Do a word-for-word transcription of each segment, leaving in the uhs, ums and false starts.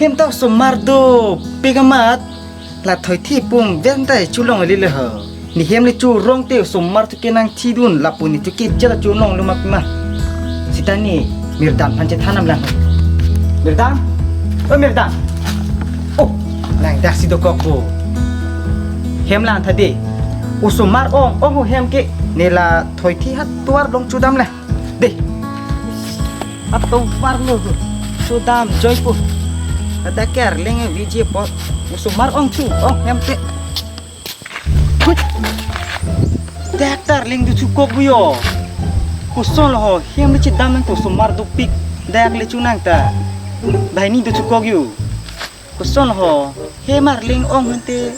Hem ta osomar dopik amat. La thoithi pum ven ta cholong ali le ho. Ne hem le chorong te osomar tu kenangthidun lapu ne tu kejat cholong lo mak ma. Sita ne Mirdan aphan chethan nam lang. Mirdan? O Mirdan. O, lang dak si dokok ko. Hem lang tha de. Osomar ong ong hem ke ne la thoithi hat tuar dong chodam le. Dei. Atovar lo. Sodam joipo. Ada ke arleng V J po. Osomar ong chu. Ong hem te. Hut. Dak ta arleng do chukok bu yo. Koson lo ho. Hem le chedam nang to osomar dopik. Dak le chunang ta. Banghini do chukok yo. Koson ho, hem arleng ong hente.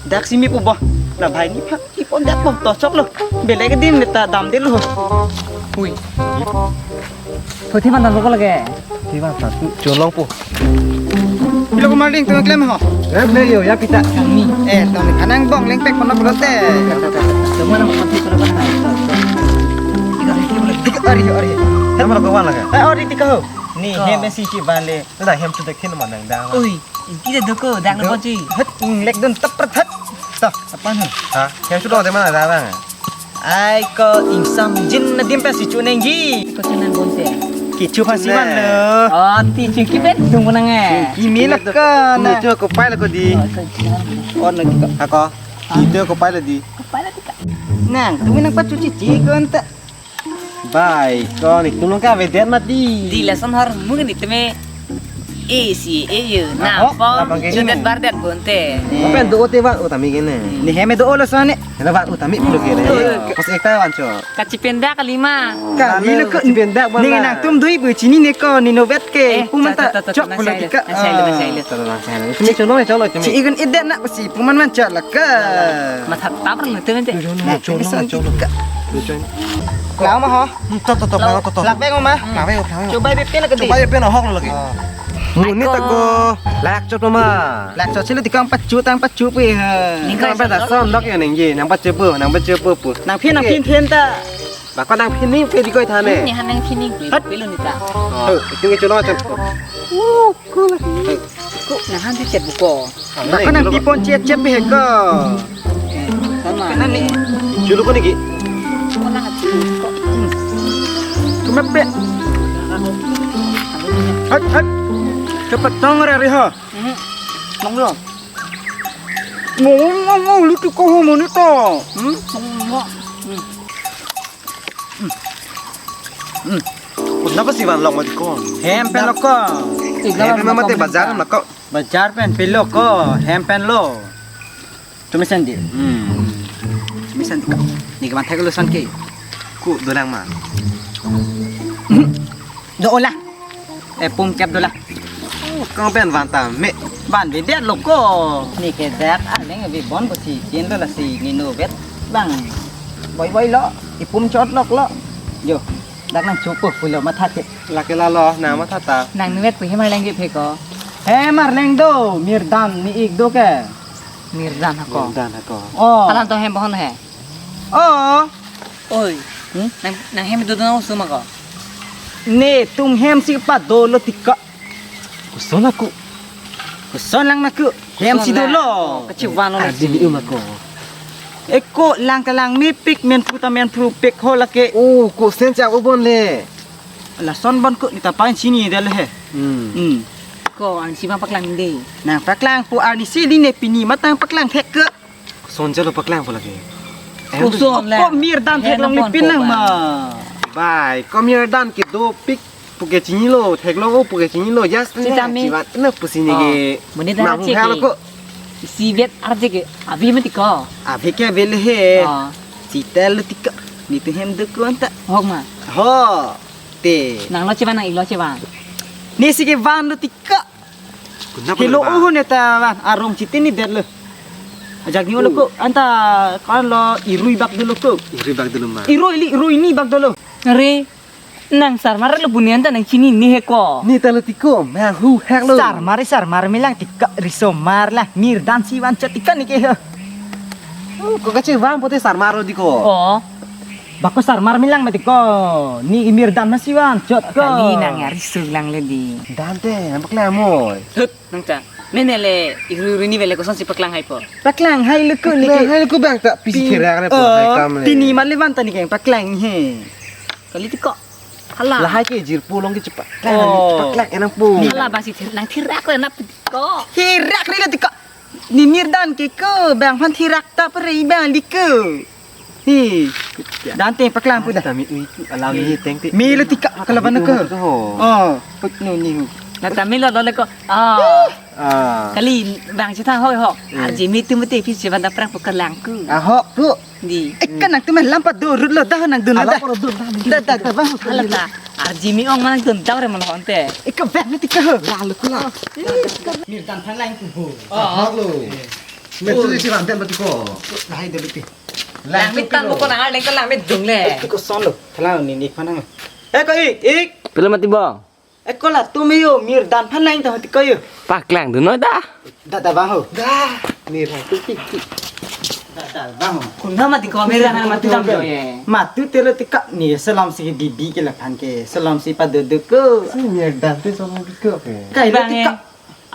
Dak si me pu bo. La banghini phak ipon dak bo to chok lo. Belek adim le ta damde lo. Hui. Thoithi man dam lo ko lake. Thoithi man dam tu cholong po. Pilo ko marling tu klem ho. Klem le yo ya pita. Kami. Eh, tong kanang bong lengpek kono pulote. Semua nama mati kono kono. Tiga hari, tiga hari. Tiga hari, hari. Nama lo kawan lake. Eh, hari tiga ho. Ni, ko. Hem si ki ban le. Nang hem tu dekhin ma nang dang. Ui, inti de doko dang. Do. Pon si. Het, inglek dun tep pret het. To. Apa nu? Ha? Hem tu do de mana dang. Ai ko ingsam jin na dim pe si chuneng ji. Ko chuneng bon te. Kecho aphan si ban lo. Oh, ti chu ki pen dung nang eh. Ki mi lak ka na. Ni cho ko pai la ko di. Oh, ko chuneng. Oh, na di ka. Ha ko. Di to ko pai la di. Ko pai la di ka. Nang, tu mi nang pachu chichi ko anta. Bai, ko ne tum nang ka avedet mati. Di lason har mungkin itu me. Eh si, eh yo. Aho, na pon abang ke chudet ini. Bardet bonte. Apa yang do te bang, oh tami kene. Ne hem do lo sone. Kena bang, oh tami pulo kene. Iya. Pas ekta wan cho. Kachipendak kalima. Kami lo ko chipendak bang. Ni nang tum dui bu chini ne ko ni no bet ke. Eh, pum ta ta, ta, ta, chok nang pulo sai lo, tika. Nang sai lo, nang sai lo. Tami cholo, cholo tami. Chi igun idet na si puman man chak laka. Matha tap rang tu mente. Cholo, cholo, cholo. Lang ma ho. Hmm, to, to, to, lang, to, to. Lang beng ma. Lang beng, lang beng. Chobai bepin lagi. Chobai bepin ahok lagi. Muni ta ko. Lak chot ma. Lak chot silo tikang pachu tang pachu pi ha. Ningkai. Nang pen ta son dok ya ningje, nang pachu pu, nang pachu pu pu. Nang phin, nang phin phin ta. Bako nang phin ni pe di koi thane. Ni han nang phin ni pe, pe lo ni ta. Oh, itu ke cholo chot. Uh, ku. Ku, nang han si chet buko. Bako nang pipon chet chet be ko. Sama. Nani? Chulu ko niki? Ko nang ati ko. Kumape. Hat, hat. Cepat tong re re ha. Hmm. Nong lo. Ngong ngong ngong lu tu ko ho moni to. Hmm? Ngong ngong. Hmm. Hmm. Kenapa si van long mati ko? Hem pen lo ko. Hem pen mati bazar ma ko. Bazar pen pilo ko, hem pen lo. Tumi sandi. Hmm. Tumi sandi ka. Ni keman thek lo san ke. Ku dolang ma. Do ola. Eh, pum kep dolang. Kang pen van ta me. Van be det lo ko. Ni ke dak aneng be bon bo si kin dola si ni no bet bang. Boi boi lo. Ipum chot lok lo. Yo. Dak nang chupu pulo matha te. Lake lalo, nang matha ta. Nang nuet pu hem arleng ke phe ko. Hem arleng do, Mirdan ni ik do ke. Mirdan ha ko. Mirdan ha ko. Oh. Alam to hem bohon he. Oh. Oi. Hmm? Nang, nang hem do do nang suma ko. Ne tum hem si pa dolo tika. Koson aku. Koson lang naku. Hem si dolo. Kachivan lo. Adi ni um ako. Eko lang kalang mepik men phu ta men phu pek ho lake. Oh, ko sen chak ubon le. Lason bon ko ni ta pain sini dal he. Hmm. Hmm. Ko an si ma paklang de. Nang paklang pu ani si di ne pini matang paklang thek ke. Koson chalo paklang pu lake. Koson la. Ko Mirdan theklong ni pin nang ma. Bai, ko Mirdan ke dopik puke chinilo, theklong o puke chinilo, just ne chibat na pusi ni ke. Muni da cheke. Si bet arje ke, abi mati ko. Abi ke bele he. Sita lo tika. Ni tu hem dukun ta. Hok ma. Ho. Te. Nang lo chiban nang ilo chiban. Ni si ke van lo tika. Kilo uhu ne ta arong chitin ni det lo. Ajak ni ulo ko anta kan lo irui bak dolo ko. Irui bak dolo ma. Irui li irui ni bak dolo. Are nang sarmar lo bunian ta nang chini ni he ko. Ni ta lo tiko ma hu hek lo. Sarmar sarmar milang tika risomar la Mirdan si van chat tika ni ke he. Ko kache van pote sarmar lo diko. Oh. Bako sarmar milang mati ko. Ne Mirdan masi van chot ko. Kali nang ari suglang le di. Dante, nampak le amoy. Hut, nang ta. Mene le iru iru ne vele kosonsi paklang hai po. Paklang hai le ko ne ke. Hai le ko bang ta pisi therak ne po hai kam le. Pini male van ta ne ke paklang he. Kali ti ko. Hala. Lahai ke jirpo along ke chepa. Oh. Paklang enang po. Hala bang si thir nang therak le nap ko. Therak le ti ko. Ne Mirdan ke ko bang phan therak ta pare bang di ko. He. Dante paklang pu da. Tami ui ku alam ni teng te. Melo ti ka kalaban ko. Oh, put nu ni hu. Na tami lo lo le ko. Ah. Ah. Kali bang si tha hoi ho. Hmm. Arjimi tu mati phi si van ta prang pu kalang ku. Ah, ho ku. Di. Eh, kan nang tu men lampat do rut lo dah nang dun dah. Lampat do rut dah. Dah, dah, dah, bang. Hala ta. Arjimi ong manang dun dah re man honte. Eh, ka bang ni ti ka. Lalu ku la. Mirdan phan lang ku bo. Oh. Hak lo. Metu isi ranten mati ko. Lahai dulu ti. Lang mit tan bukan hal deng lang mit dung le. Ti ko son lo. Thalang ni nik phan nang. Eh, ko ik, ik. Pilo mati bang? Eh, ko latum yo Mirdan phan lang ta ti ko yo. Paklang dun noi da. Da da bang ho. Da. Mirdan tu ti ti. Da da bang ho. Kuna mati ko Mirdan mati dam jo ye. Matu telo ti ka ni selam si bibi ke la phan ke. Selam si pado do ko. Si Mirdan tu selam bi ko ke. Kai lo ti ka.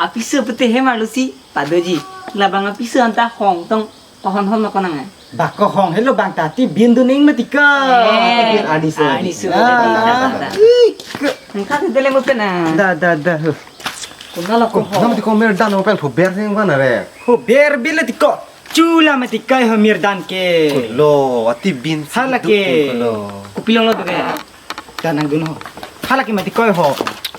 Apiso pete he marlo si padoji. Labang apiso anta hong tong kohon hon ma konang. Ba kohong helo bang ta ti bin duning mati ka. Eh, ani so. Ani so. Ah. Ih, ke. Engkau tu dele mo pena. Da da da. Kuna lo ko. Nama ti ko Mirdan mo pen phober sing mana re? Phober bile ti ko. Chula mati kai ho Mirdan ke. Kulo, ati bin si hala ke. Kulo. Kupilong lo tu ke. Danang dun ho. Hala ke mati koi ho.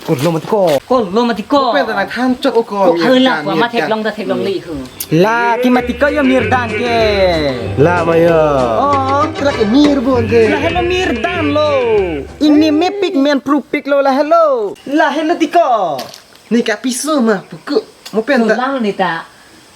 Kulo mati ko. Kulo mati ko. Pen danang than chok o ko. Hala Mirdan, ko ma Mirdan. Theklong ta theklong le hu. La ke mati koi yo Mirdan ke. La ma yo. Oh, kira ke mir bon ke. Lahelo Mirdan lo. Ini mepik men prupik lo lahelo. Lahelo ti ko. Ne ke apiso ma puku. Mo pen da. Lang ni ta.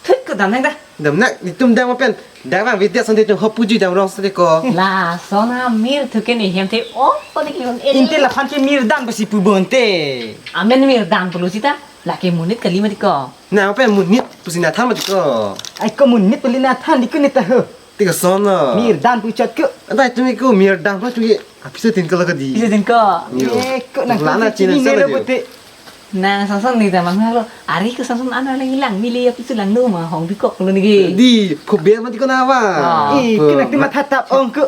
Thik ko dam nang da. Dam nang, netum dam mo pen. Dam bang Vidya Sante tum hop puji dam rong sante ko. Lason amir thu ke ne hem te o ko ne ke un e. Inte laphan ke Mirdan pusi pu bonte. Amen Mirdan pulo sita. Lake monit kali mati ko. Na mo pen monit pusi na than mati ko. Ai ko monit puli na than di ko ne ta ho. Ti koson lo. Mirdan pu chot ko. Antai tumi ko Mirdan pa tumi. Apiso tin ko lo ko di. Apiso tin ko. Yo. Eh, ko nang lana ko chini chini ne lo selo pute. Nang Samson ni tamang lo. Ari ko Samson ana lang ilang mili apiso lang no ma hong bi kok lo ni ke. Di, ko ber mati ko na wa. Ah. Eh, ko nang ti matha tap ong ko.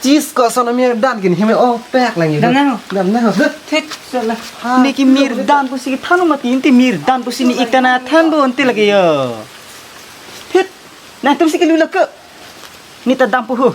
Chis ko son Mirdan gini heme o pek lang. Dam nang. Dam nang. Thik sala. Ne ke Mirdan pusi than mati inte Mirdan pusi ne ik ta na than bonte lake yo. Thik. Nangtum si ke lula ko. Ne ta dam pu ho.